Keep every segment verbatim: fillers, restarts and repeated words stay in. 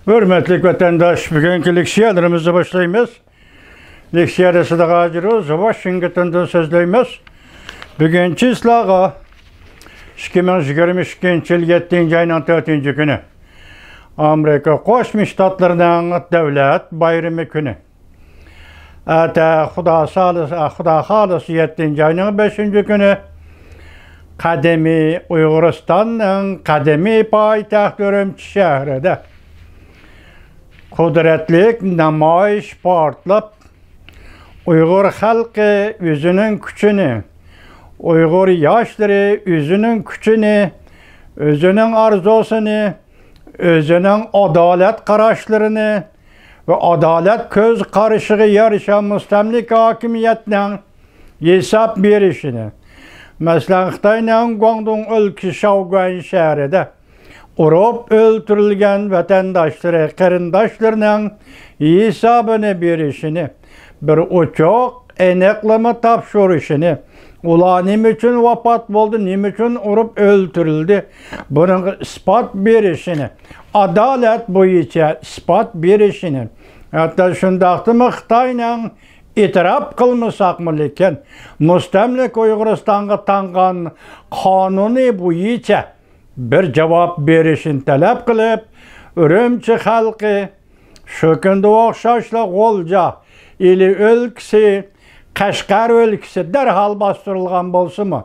ھۆرمەتلىك ۋەتەنداش، بۈگۈنكى لېكسىيەلىرىمىزنى باشلايمىز. لېكسىيەدە سىدىق ھاجى روز، ۋاشىنگتوندىن سۆزلەيمىز. بۈگۈن چىسلاغا ئىككى مىڭ يىگىرمە ئىككىنچى يىل يەتتىنچى ئاينىڭ تۆتىنچى كۈنى، ئامېرىكا قوشما شتاتلىرىنىڭ دۆلەت بايرىمى كۈنى. ئەتە خۇدا خالىسا، خۇدا خالىسا يەتتىنچى ئاينىڭ بەشىنچى كۈنى قەدىمىي ئۇيغۇرىستاننىڭ قەدىمىي پايتەختى ئۈرۈمچى شەھىرىدە قۇدرەتلىك نامايىش پارتلاپ، ئۇيغۇر خەلقى ئۆزىنىڭ كۈچىنى، ئۇيغۇر ياشلىرى ئۆزىنىڭ كۈچىنى، ئۆزىنىڭ ئارزۇسىنى، ئۆزىنىڭ ئادالەت قاراشلىرىنى ۋە ئادالەت كۆز قارىشىغا يارىشا مۇستەملىكە ھاكىمىيەتنىڭ ھېساب بېرىشىنى، مەسىلەن، خىتاينىڭ گۇاڭدۇڭ ئۆلكىسى شاۋگۈەن شەھىرىدە ئۇرۇپ ئۆلتۈرۈلگەن ۋەتەنداشلىرى، قېرىنداشلىرىنىڭ ھېسابىنى بېرىشىنى، بىر ئوچۇق ئېنىقلىما تاپشۇرۇشىنى، ئۇلار نېمە ئۈچۈن ۋاپات بولدى، نېمە ئۈچۈن ئۇرۇپ ئۆلتۈرۈلدى، بۇنىڭغا ئىسپات بېرىشىنى، ئادالەت بويىچە ئىسپات بېرىشىنى، ھەتتا شۇنداقتىمۇ خىتاينىڭ ئېتىراپ قىلمىساقمۇ، لېكىن مۇستەملىكە ئۇيغۇرىستانغا تاڭغان قانۇنى بويىچە بىر جاۋاب بېرىشىنى تەلەپ قىلىپ، ئۈرۈمچى خەلقى، شۇ كۈندە ئوخشاشلا غۇلجا، ئىلى ئۆلكىسى، قەشقەر ئۆلكىسى دەرھال باستۇرۇلغان بولسىمۇ،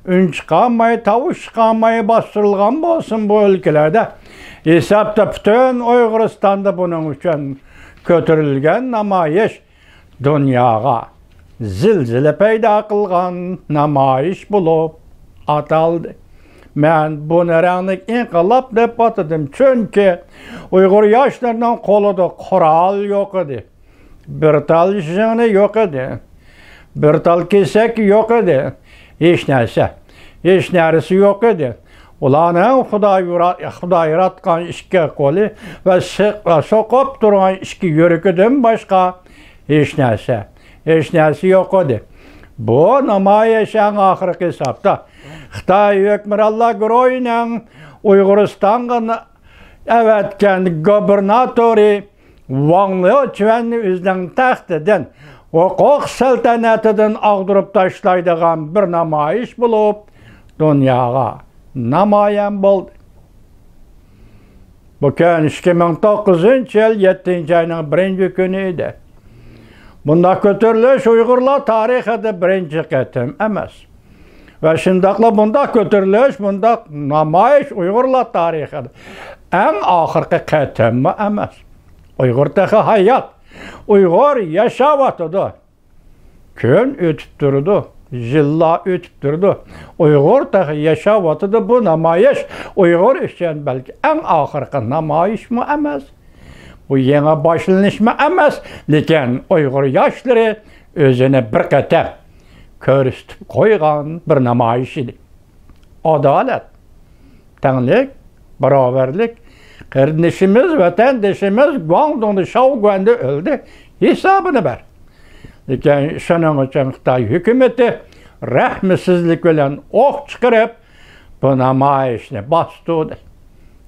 ئۈن چىقارماي، تاۋۇش چىقارماي باستۇرۇلغان بولسىمۇ، بۇ ئۆلكىلەردە ھېسابتا پۈتۈن ئۇيغۇرىستاندا بۇنىڭ ئۈچۈن كۆتۈرۈلگەن نامايىش دۇنياغا زىلزىلە پەيدا قىلغان نامايىش بولۇپ ئاتالدى. مەن بۇنى رەڭلىك ئىنقىلاب دەپ ئاتىدىم، چۈنكى ئۇيغۇر ياشلىرىنىڭ قولىدا قورال يوق ئىدى، بىر تال ژىڭنە يوق ئىدى، بىر تال كېسەك يوق ئىدى، ھېچ نەرسە، ھېچ نەرسە يوق ئىدى. ئۇلارنىڭ خۇدا يارا-، خۇدا ياراتقان ئىككى قولى ۋە سىق-، سوقۇپ تۇرغان ئىككى يۈرىكىدىن باشقا ھېچ نەرسە، ھېچ نەرسە يوق ئىدى. بۇ نامايىش ئەڭ ئاخىرقى ھېسابتا خىتاي ھۆكۈمرانلار گۇرۇھىنىڭ ئۇيغۇرىستانغا ئەۋەتكەن گۇبېرناتورى ۋاڭ لېچۈەننى ئۆزىنىڭ تەختىدىن، ھوقۇق سەلتەنىتىدىن ئاغدۇرۇپ تاشلايدىغان بىر نامايىش بولۇپ دۇنياغا نامايان بولدى. بۇ كۈن ئىككى مىڭ توققۇزىنچى يىل يەتتىنچى ئاينىڭ بىرىنچى كۈنى ئىدى. بۇنداق كۆتۈرۈلۈش ئۇيغۇرلار تارىخىدا بىرىنچى قېتىم ئەمەس. ۋە شۇنداقلا بۇنداق كۆتۈرۈلۈش، بۇنداق نامايىش ئۇيغۇرلار تارىخىدا ئەڭ ئاخىرقى قېتىممۇ ئەمەس. ئۇيغۇر تېخى ھايات. ئۇيغۇر ياشاۋاتىدۇ. كۈن ئۆتۈپ تۇرىدۇ، يىللار ئۆتۈپ تۇرىدۇ. ئۇيغۇر تېخى ياشاۋاتىدۇ. بۇ نامايىش ئۇيغۇر ئۈچۈن بەلكى ئەڭ ئاخىرقى نامايىشمۇ ئەمەس. بۇ يېڭى باشلىنىشمۇ ئەمەس، لېكىن ئۇيغۇر ياشلىرى ئۆزىنى بىر قېتىم كۆرسىتىپ قويغان بىر نامايىش ئىدى. ئادالەت، تەڭلىك، باراۋەرلىك، قېرىندىشىمىز، ۋەتەندىشىمىز گۇاڭدۇڭدا، شاۋگۈەندە ئۆلدى، ھېسابىنى بەر. لېكىن شۇنىڭ ئۈچۈن خىتاي ھۆكۈمىتى رەھمسىزلىك بىلەن ئوق چىقىرىپ، بۇ نامايىشنى باستۇردى.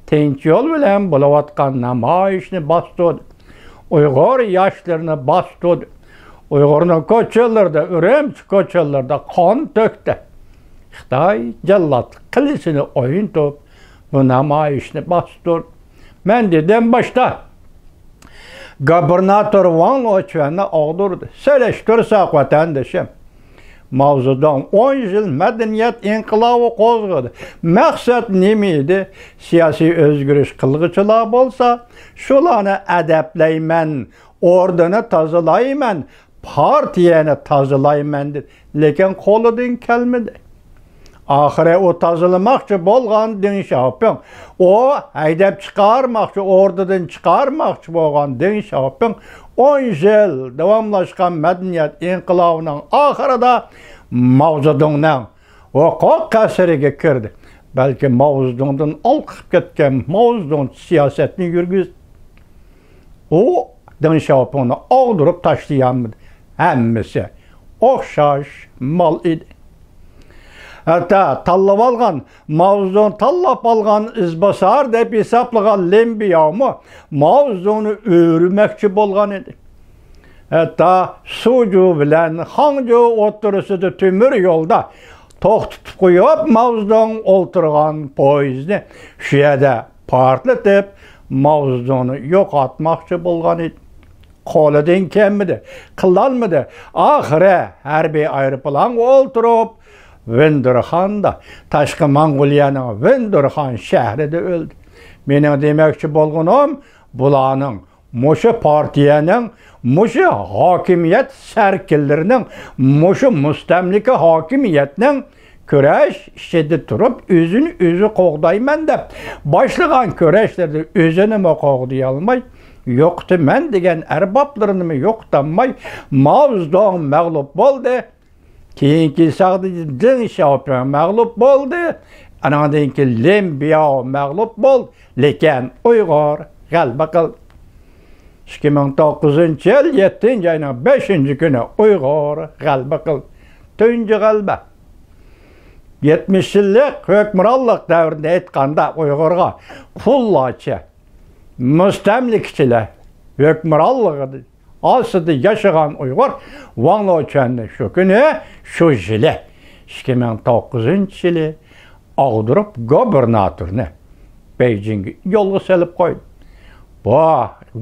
تىنچ يول بىلەن بولۇۋاتقان نامايىشنى باستۇردى. ئۇيغۇر ياشلىرىنى باستۇردى. ئۇيغۇرنىڭ كوچىلىرىدا، ئۈرۈمچى كوچىلىرىدا قان تۆكتى. خىتاي جاللاتلىق قىلىچىنى ئوينىتىپ، بۇ نامايىشنى باستۇردى. مەن دېدىم باشتا، گۇبېرناتور ۋاڭ لېچۈەننى ئاغدۇردى. سېلىشتۇرساق، ۋەتەندىشىم، ماۋزېدۇڭ ئون يىل مەدەنىيەت ئىنقىلابى قوزغىدى. مەقسەت نېمە ئىدى؟ سىياسىي ئۆزگىرىش قىلغۇچىلار بولسا، شۇلارنى ئەدەپلەيمەن، ئوردىنى تازىلايمەن، پارتىيەنى تازىلايمەن دېدى. لېكىن قولىدىن كەلمىدى. ئاخىرى ئۇ تازىلىماقچى بولغان دېڭ شياۋپىڭ، ئۇ ھەيدەپ چىقارماقچى، ئوردىدىن چىقارماقچى بولغان دېڭ شياۋپىڭ ئون يىل داۋاملاشقان مەدەنىيەت ئىنقىلابىنىڭ ئاخىرىدا ماۋزېدۇڭنىڭ ھوقۇق قەسرىگە كىردى. بەلكى ماۋزېدۇڭدىن ھالقىپ كەتكەن ماۋزېدۇڭ سىياسەتنى يۈرگۈزدى. ئۇ دېڭ شياۋپىڭنى ئاغدۇرۇپ تاشلىيالمىدى. ھەممىسى ئوخشاش مال ئىدى. ھەتتا تاللىۋالغان، ماۋزېدۇڭ تاللاپ ئالغان ئىزباسار دەپ ھېسابلىغان لىن بياۋمۇ ماۋزېدۇڭنى ئۆرۈمەكچى بولغان ئىدى. ھەتتا سۇجۇ بىلەن خاڭجۇ ئوتتۇرىسىدا تۆمۈر يولدا توختىتىپ قويۇپ، ماۋزېدۇڭ ئولتۇرغان پويىزنى شۇ يەردە پارتلىتىپ، ماۋزېدۇڭنى يوقاتماقچى بولغان ئىدى. قولىدىن كەلمىدى، قىلالمىدى. ئاخىرى ھەربىي ئايروپىلانغا ئولتۇرۇپ، ۋىندىرخاندا، تاشقى موڭغۇلىيەنىڭ ۋىندىرخان شەھىرىدە ئۆلدى. مېنىڭ دېمەكچى بولغىنىم، بۇلارنىڭ، مۇشۇ پارتىيەنىڭ، مۇشۇ ھاكىمىيەت سەركىلىرىنىڭ، مۇشۇ مۇستەملىكە ھاكىمىيەتنىڭ كۈرەش ئىچىدە تۇرۇپ، ئۆزىنى ئۆزى قوغدايمەن دەپ باشلىغان كۈرەشلىرىدە ئۆزىنىمۇ قوغدىيالماي، يوقىتىمەن دېگەن ئەربابلىرىنىمۇ يوقىتالماي، ماۋزېدۇڭ مەغلۇپ بولدى. كېيىنكى ساغدا دېڭ شياۋپىڭ مەغلۇپ بولدى. ئانىڭدىن كېيىن لىن بياۋ مەغلۇپ بولدى. لېكىن ئۇيغۇر غەلىبە قىلدى. ئىككى مىڭ توققۇزىنچى يىل يەتتىنچى ئاينىڭ بەشىنچى كۈنى ئۇيغۇر غەلىبە قىلدى. تۇنجى غەلىبە. يەتمىش يىللىق ھۆكۈمرانلىق دەۋرىنى ئېيتقاندا، ئۇيغۇرغا قۇللارچە، مۇستەملىكىچىلەر ھۆكۈمرانلىقى ئاستىدا ياشىغان ئۇيغۇر ۋاڭ لېچۈەننى شۇ كۈنى، شۇ يىلى، ئىككى مىڭ توققۇزىنچى يىلى ئاغدۇرۇپ گۇبېرناتورنى بېيجىڭگە يولغا سېلىپ قويدى. بۇ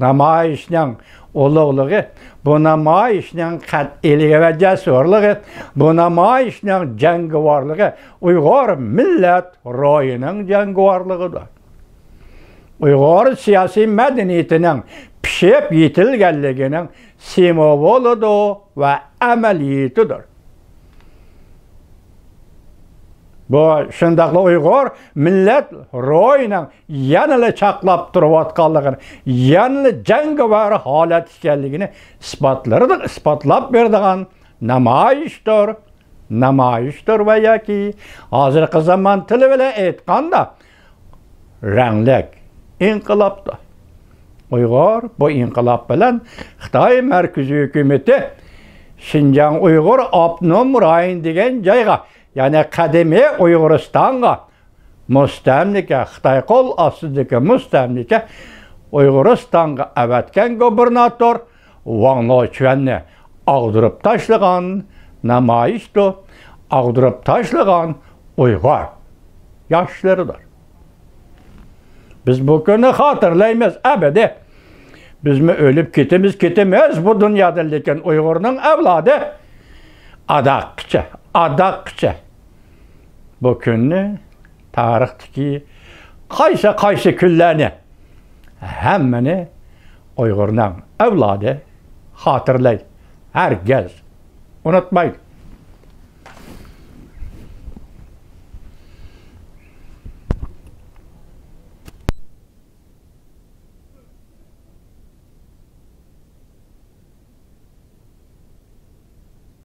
نامايىشنىڭ ئۇلۇغلۇقى، بۇ نامايىشنىڭ قەتئىيلىكى ۋە جەسۇرلۇقى، بۇ نامايىشنىڭ جەڭگىۋارلىقى ئۇيغۇر مىللەت روھىنىڭ جەڭگىۋارلىقىدۇر. ئۇيغۇر سىياسىي مەدەنىيىتىنىڭ پىشىپ يېتىلگەنلىكىنىڭ سىمۋولىدۇر ۋە ئەمەلىيىتىدۇر. بۇ شۇنداقلا ئۇيغۇر مىللەت روھىنىڭ يەنىلا چاقلاپ تۇرۇۋاتقانلىقىنى، يەنىلا جەڭگىۋار ھالەت ئىكەنلىكىنى ئىسپاتلىرىدىن ئىسپاتلاپ بېرىدىغان نامايىشتۇر. نامايىشتۇر ۋە ياكى ھازىرقى زامان تىلى بىلەن ئېيتقاندا، رەڭلىك ئىنقىلابتۇر. ئۇيغۇر بۇ ئىنقىلاب بىلەن خىتاي مەركىزىي ھۆكۈمىتى شىنجاڭ ئۇيغۇر ئاپتونوم رايون دېگەن جايغا، يەنى قەدىمىي ئۇيغۇرىستانغا مۇستەملىكە، خىتاي قول ئاستىدىكى مۇستەملىكە ئۇيغۇرىستانغا ئەۋەتكەن گۇبېرناتور ۋاڭ لېچۈەننى ئاغدۇرۇپ تاشلىغان نامايىشتۇر، ئاغدۇرۇپ تاشلىغان ئۇيغۇر ياشلىرىدۇر. بىز بۇ كۈننى خاتىرىلەيمىز ئەبەدى. بىزمۇ ئۆلۈپ كېتىمىز، كېتىمىز بۇ دۇنيادىن، لېكىن ئۇيغۇرنىڭ ئەۋلادى ئاداققىچە، ئاداققىچە بۇ كۈننى، تارىختىكى قايسى، قايسى كۈنلەرنى، ھەممىنى ئۇيغۇرنىڭ ئەۋلادى خاتىرىلەيدۇ. ھەرگىز ئۇنتۇمايدۇ.